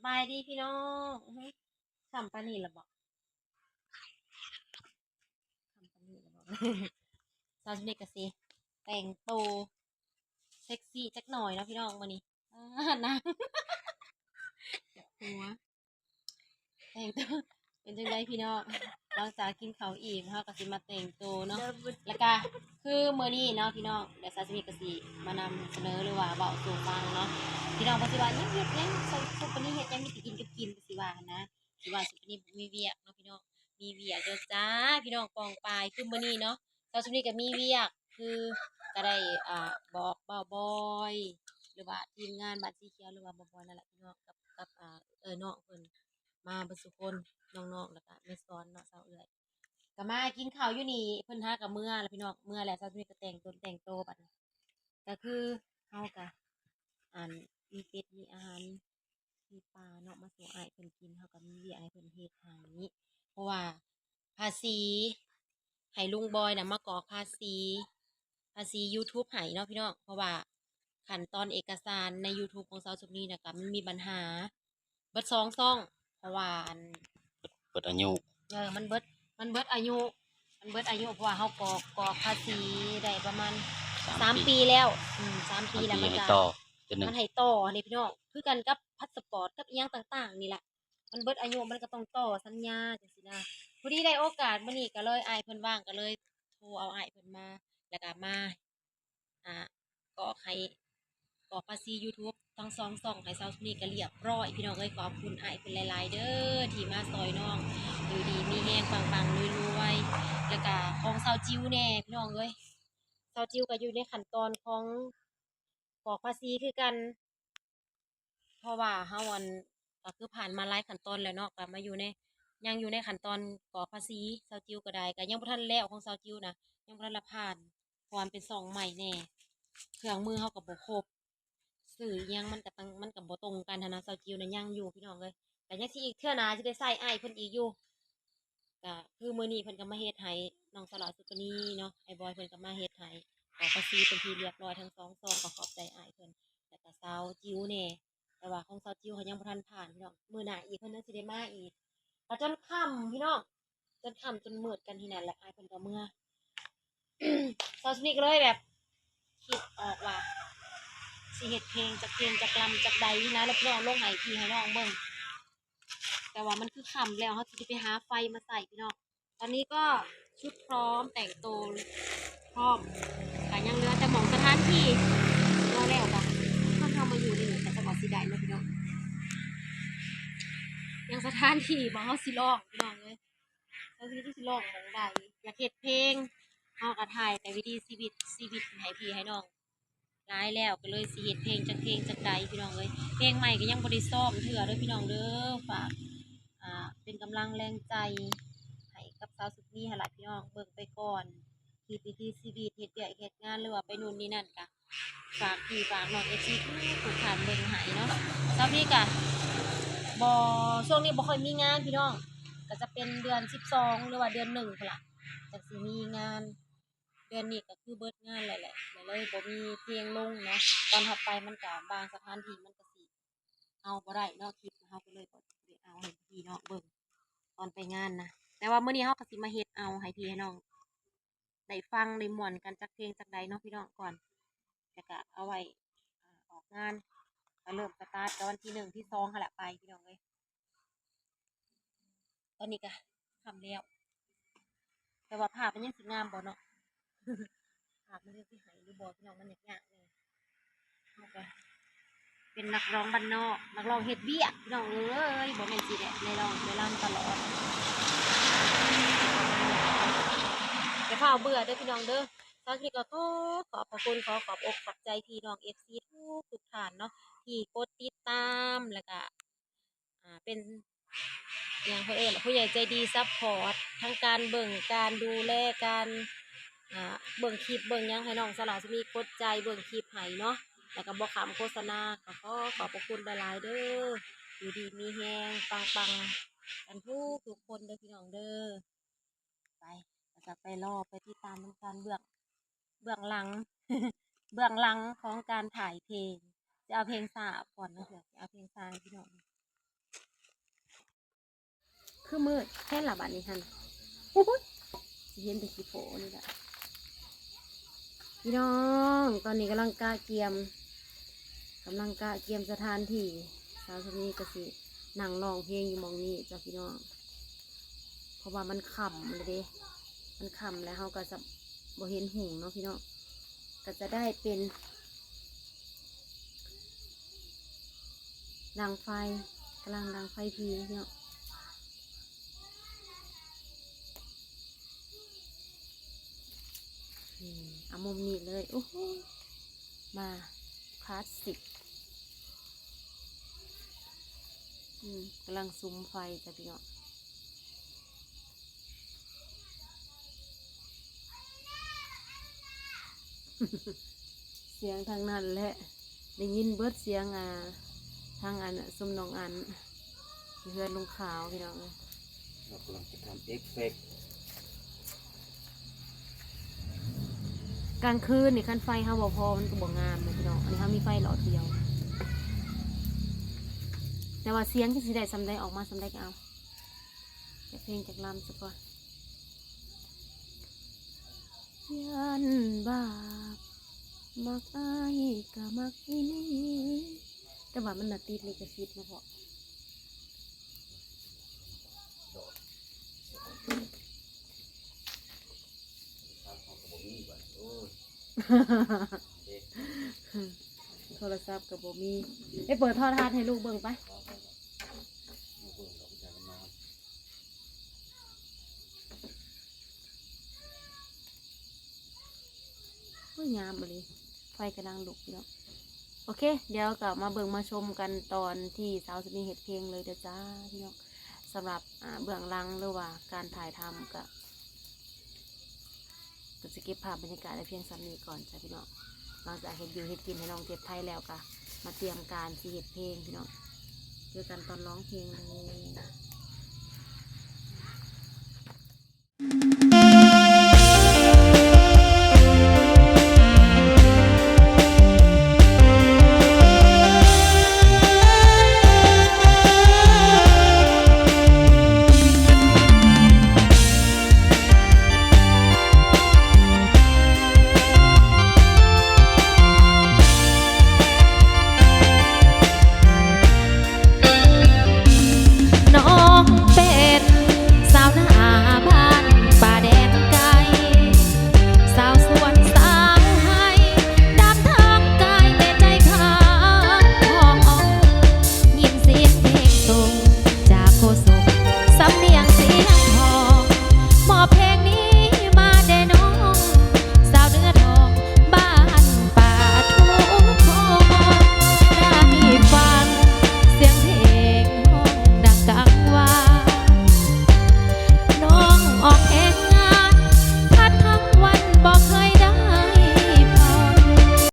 ບາຍດີພີ່ນ້ອງ ອື້ ຄ່ຳປານນີ້ລະບໍ? ຄ່ຳປານນີ້ລະບໍ? ສາວສຸນິກະຊິແຕ່ງໂຕເຊັກຊີຈັກໜ່ອຍເນາະພີ່ນ້ອງ ມື້ນີ້ ອາ ນາງ ຈັບຫົວ ແຕ່ງໂຕ ເປັນຈັ່ງໃດພີ່ນ້ອງ? ຫຼັງຈາກກິນເຂົ້າອີ່ມ ເຮົາກໍຊິມາແຕ່ງໂຕເນາະ ແລ້ວກະຄືມື້ນີ້ເນາະພີ່ນ້ອງ ດຽວສາວສຸນິກະຊິມານຳສະເໜີ ຫຼືວ່າເວົ້າສູ່ຟັງເນາະ ພີ່ນ້ອງເພິ່ນຊິວ່າ ຍັງເຮັດຫຍັງ ສາວສຸປານີເຮັດຫຍັງ ມີແຕ່ກິນກັບກິນ ເພິ່ນຊິວ່າຫັ້ນນະ ຊິວ່າສຸປານີບໍ່ມີວຽກເນາະພີ່ນ້ອງ ມີວຽກຢູ່ຈ້າພີ່ນ້ອງ ປ້ອງປາຍ ຄືມື້ນີ້ເນາະ ສາວສຸປານີກໍມີວຽກ ຄືກໍໄດ້ ອ່າ ບອກບ່າວບອຍ ຫຼືວ່າທີມງານບ້ານສີຂຽວ ຫຼືວ່າບ່າວບອຍນັ້ນແຫຼະພີ່ນ້ອງ ກັບ ກັບ ອ່າ ເອື້ອຍນ້ອງເພິ່ນ ມາເບິດສູ່ຄົນ ນ້ອງໆ ແລ້ວກະແມ່ສອນເນາະ ສາວເອື້ອຍ ກໍມາກິນເຂົ້າຢູ່ນີ້ ເພິ່ນຫາກໍເມືອລະພີ່ນ້ອງ ເມືອແລ້ວ ສາວສຸປານີກໍແຕ່ງຕົນແຕ່ງໂຕບັດນີ້ ກໍຄືເຮົາກໍ ອັນ ມີເປັດ ມີອາຫານ ມີປາເນາະ ມາສູ່ອ້າຍເພິ່ນກິນ ເຮົາກໍມີວຽກໃຫ້ເພິ່ນເຮັດໃຫ້ ເພາະວ່າພາສີ ໃຫ້ລຸງບອຍນະມາກອກພາສີ ພາສີຢູທູບໃຫ້ເນາະພີ່ນ້ອງ ເພາະວ່າຂັ້ນຕອນເອກະສານໃນຢູທູບຂອງສາວສຸບນີນະ ກໍມັນມີບັນຫາເບິດສອງຊ່ອງ ເພາະວ່າ ອັນ ເບິດອາຍຸ ເອີ ມັນເບິດ ມັນເບິດອາຍຸ ມັນເບິດອາຍຸ ເພາະວ່າເຮົາກອກ ກອກພາສີໄດ້ປະມານສາມ ສາມປີ ປີແລ້ວ ອືມ ສາມປີ ສາມປີແລ້ວ ມັນກໍໃຫ້ຕໍ່ເທື່ອໜຶ່ງ ມັນໃຫ້ຕໍ່ນີ້ພີ່ນ້ອງ ຄືກັນກັບພາສປອດ ກັບອີ່ຫຍັງຕ່າງໆນີ້ລະ ມັນເບິດອາຍຸ ມັນກໍຕ້ອງຕໍ່ສັນຍາ ຈັ່ງຊີ້ນະ ພໍດີໄດ້ໂອກາດມື້ນີ້ ກໍເລີຍອ້າຍເພິ່ນວ່າງ ກໍເລີຍໂທເອົາອ້າຍເພິ່ນມາ ແລ້ວກໍມາ ອ່າ ກອກໃຫ້ ກອກພາສີຢູທູບທັງສອງຊ່ອງໃຫ້ສາວສຸບນີກໍລຽບຮ້ອຍ ພີ່ນ້ອງເອີຍ ຂອບຄຸນອ້າຍເພິ່ນຫຼາຍໆເດີ ທີ່ມາຊ່ອຍນ້ອງ ຢູ່ດີມີແຮງ ປັງໆລວຍໆ ແລ້ວກໍຂອງສາວຈິວແດ່ ພີ່ນ້ອງເອີຍ ສາວຈິວກໍຢູ່ໃນຂັ້ນຕອນຂອງກອກພາສີຄືກັນ ເພາະວ່າເຮົາ ອັນ ກໍຄືຜ່ານມາຫຼາຍຂັ້ນຕອນແລ້ວເນາະ ກໍມາຢູ່ໃນ ຍັງຢູ່ໃນຂັ້ນຕອນກອກພາສີ ສາວຈິວກໍໄດ້ ກໍຍັງບໍ່ທັນແລ້ວ ຂອງສາວຈິວນະ ຍັງບໍ່ທັນລະຜ່ານ ເພາະວ່າມັນເປັນຊ່ອງໃໝ່ແດ່ ເຄື່ອງມືເຮົາກໍບໍ່ຄົບ ຊື້ອີ່ຫຍັງມັນກໍຕັ້ງ ມັນກໍບໍ່ຕົງກັນຫັ້ນນະ ສາວຈິວນະ ຍັງຢູ່ພີ່ນ້ອງເອີຍ ກໍຍັງຊິອີກ ເທື່ອໜ້າຊິໄດ້ໃຊ້ອ້າຍເພິ່ນອີກຢູ່ ກະຄືມື້ນີ້ເພິ່ນກໍມາເຮັດໃຫ້ນ້ອງສາວຫຼ້າສຸປະນີເນາະ ອ້າຍບອຍເພິ່ນກໍມາເຮັດໃຫ້ ກໍພາສີເປັນທີ່ລຽບຮ້ອຍທັງສອງຊ່ອງ ກໍຂອບໃຈອ້າຍເພິ່ນ ແລ້ວກໍສາວຈິວແດ່ ແຕ່ວ່າຂອງສາວຈິວເຂົາຍັງບໍ່ທັນຜ່ານພີ່ນ້ອງ ມື້ໜ້າອີກເພິ່ນຍັງຊິໄດ້ມາອີກ ກໍຈົນຄ່ຳພີ່ນ້ອງ ຈົນຄ່ຳຈົນມືດກັນທີ່ນັ້ນແຫຼະ ອ້າຍເພິ່ນກໍເມືອ ສາວສຸນີ້ກໍເລີຍແບບຄິດອອກວ່າ ຊິເຮັດເພງຈັກເພງຈັກລຳຈັກໃດນະ ແລ້ວພີ່ນ້ອງລົງໃຫ້ພີ່ໃຫ້ນ້ອງເບິ່ງ ແຕ່ວ່າມັນຄືຄ່ຳແລ້ວ ເຮົາຊິໄດ້ໄປຫາໄຟມາໃຊ້ພີ່ນ້ອງ ຕອນນີ້ກໍຊຸດພ້ອມ ແຕ່ງໂຕພ້ອມ ກະຍັງເຫຼືອແຕ່ໝ່ອງສະຖານທີ່ ເຫຼືອແລ້ວກະ ຄັນເຮົາມາຢູ່ໃນນີ້ກະຈັກວ່າຊິໄດ້ເນາະພີ່ນ້ອງ ຍັງສະຖານທີ່ບໍ່ ເຮົາຊິລອງພີ່ນ້ອງເອີຍ ເຮົາຊິລອງໝ່ອງໃດ ຢາກເຮັດເພງ ເຮົາກະຖ່າຍແຕ່ວິຖີຊີວິດ ຊີວິດໃຫ້ພີ່ໃຫ້ນ້ອງ ຫຼາຍແລ້ວ ກໍເລີຍຊິເຮັດເພງຈັກເພງຈັກໃດພີ່ນ້ອງເອີຍ ເພງໃໝ່ກໍຍັງບໍ່ໄດ້ຊ້ອມເທື່ອເດີພີ່ນ້ອງເດີ ຝາກ ອ່າ ເປັນກຳລັງແຮງໃຈໃຫ້ກັບສາວສຸດນີ້ຫັ້ນລະພີ່ນ້ອງ ເບິ່ງໄປກ່ອນ ຄລິບວິຖີຊີວິດ ເຮັດວຽກເຮັດງານ ຫຼືວ່າໄປໂນ່ນນີ້ນັ້ນກະ ຝາກພີ່ຝາກນ້ອງເອັຟຊີທຸກໆທ່ານເບິ່ງໃຫ້ເນາະ ສາວພີກະບໍ່ ຊ່ວງນີ້ບໍ່ຄ່ອຍມີງານພີ່ນ້ອງ ກະຈະເປັນເດືອນສິບສອງ ຫຼືວ່າເດືອນໜຶ່ງພຸ້ນລະ ຈັ່ງຊິມີງານ ເດືອນນີ້ກໍຄືເບິດງານແລ້ວແຫຼະ ກໍເລີຍບໍ່ມີເພງລົງເນາະ ຕອນເຮົາໄປມັນກໍບາງສະຖານທີ່ມັນກໍຊິເອົາບໍ່ໄດ້ເນາະ ຄລິບເຮົາກໍເລີຍບໍ່ໄດ້ເອົາໃຫ້ພີ່ນ້ອງເບິ່ງຕອນໄປງານນະ ແຕ່ວ່າມື້ນີ້ເຮົາກໍຊິມາເຮັດເອົາໃຫ້ພີ່ໃຫ້ນ້ອງໄດ້ຟັງໄດ້ມ່ວນກັນຈັກເພງຈັກໃດເນາະພີ່ນ້ອງ ກ່ອນ ແລ້ວກໍເອົາໄວ້ ອາ ອອກງານ ກໍເລີ່ມສະຕາດກໍວັນທີໜຶ່ງທີສອງຫັ້ນແຫຼະໄປພີ່ນ້ອງເອີຍ ຕອນນີ້ກະຄ່ຳແລ້ວ ແຕ່ວ່າພາບມັນຍັງຊິງາມບໍ່ເນາະ ພາບມັນຍັງຊິໃຫ້ຫຼືບໍ່ພີ່ນ້ອງ ມັນຍາກໆແດ່ ເຮົາກະເປັນນັກຮ້ອງບ້ານນອກ ນັກຮ້ອງເຮັດວຽກພີ່ນ້ອງເອີຍ ບໍ່ແມ່ນຊິແບບໄດ້ຮ້ອງໄດ້ລຳຕະຫຼອດ ຢ່າຟ້າວເບື່ອເດີພີ່ນ້ອງເດີ ສາວຄລິບກໍຂໍຂອບພະຄຸນ ຂໍຂອບອົກຂອບໃຈພີ່ນ້ອງເອັຟຊີທຸກໆທ່ານເນາະ ທີ່ກົດຕິດຕາມ ແລ້ວກະ ອ່າ ເປັນຫຍັງເພິ່ນເອີ້ນ ຜູ້ໃຫຍ່ໃຈດີຊັບພອດ ທັງການເບິ່ງ ການດູແລ ການ ອ່າ ເບິ່ງຄລິບເບິ່ງຫຍັງໃຫ້ນ້ອງສາວຫຼ້າສຸດນີ້ ກົດໃຈເບິ່ງຄລິບໃຫ້ເນາະ ແລ້ວກໍບໍ່ຂ້າມໂຄສະນາ ກໍຂໍຂອບພະຄຸນຫຼາຍໆເດີ ຢູ່ດີມີແຮງ ປັງໆກັນທຸກໆຄົນເດີພີ່ນ້ອງເດີ. ໄປ ເຮົາຈະໄປລໍໄປຕິດຕາມນຳກັນ ເບື້ອງ ເບື້ອງຫຼັງ ເບື້ອງຫຼັງຂອງການຖ່າຍເພງ ຈະເອົາເພງຊ້າອອກກ່ອນເນາະ ຈະເອົາເພງຊ້າໃຫ້ພີ່ນ້ອງ ຄືມືດແທ້ລະບາດນີ້ຫັ້ນ ໂອ້ຍ ຊິເຫັນແຕ່ຂີ້ໂພນີ້ລະ. ພີ່ນ້ອງ ຕອນນີ້ກຳລັງກະກຽມ ກຳລັງກະກຽມສະຖານທີ່ ສາວສາມີກໍຊິນັ່ງຮ້ອງເພງຢູ່ໝ່ອງນີ້ຈ້າພີ່ນ້ອງ ເພາະວ່າມັນຄ່ຳແລ້ວເດ້ ມັນຄ່ຳແລ້ວ ເຮົາກໍຈະບໍ່ເຫັນຫຸ່ງເນາະພີ່ນ້ອງ ກໍຈະໄດ້ເປັນ ດັງໄຟ ກຳລັງດັງໄຟພີເນາະ ນີ້ ເອົາມຸມນີ້ເລີຍ ໂອ້ໂຫ ມາ ຄລາສສິກ ອືມ ກຳລັງສຸມໄຟຈ້າພີ່ນ້ອງ. ສຽງທາງນັ້ນແຫຼະ ໄດ້ຍິນເບິດສຽງ ອ່າ ທາງອັນ ຊຸມນ້ອງອັນ ຢູ່ເຮືອນລຸງຂາວພີ່ນ້ອງເອີຍ ເຮົາກຳລັງຈະທຳເອັບເຟັກ ກາງຄືນນີ້ຄັນໄຟເຮົາບໍ່ພໍມັນກໍບໍ່ງາມເດ້ພີ່ນ້ອງ ອັນນີ້ເຮົາມີໄຟຫຼອດດຽວ ແຕ່ວ່າສຽງຈັກຊິໄດ້ສ່ຳໃດ ອອກມາສ່ຳໃດກໍເອົາ. ຈັກເພງຈັກລຳສະກ່ອນ ຢ້ານບາບ ມັກອ້າຍກໍມັກອີ່ຫຼີ ແຕ່ວ່າມັນນະຕິດລິຂະສິດນະເພາະ ໂທລະສັບກໍບໍ່ມີ ໄປເປີດໂທລະທັດໃຫ້ລູກເບິ່ງໄປ. ໂອ້ຍ ງາມອີ່ຫຼີ ໄຟກຳລັງລຸກຢູ່ເນາະ ໂອເຄ ດຽວກໍມາເບິ່ງມາຊົມກັນຕອນທີ່ສາວສາມີເຮັດເພງເລີຍເດີຈ້າພີ່ນ້ອງ ສຳລັບ ອ່າ ເບື້ອງຫຼັງ ຫຼືວ່າການຖ່າຍທຳກໍ ກໍຈະເກັບພາບບັນຍາກາດໄດ້ພຽງສ່ຳນີ້ກ່ອນຈ້າພີ່ນ້ອງ ຫຼັງຈາກເຮັດຢູ່ເຮັດກິນໃຫ້ນ້ອງເຈັບໄຂ້ແລ້ວ ກໍມາຕຽມການຊິເຮັດເພງພີ່ນ້ອງ ເຈີກັນຕອນຮ້ອງເພງເລີຍ.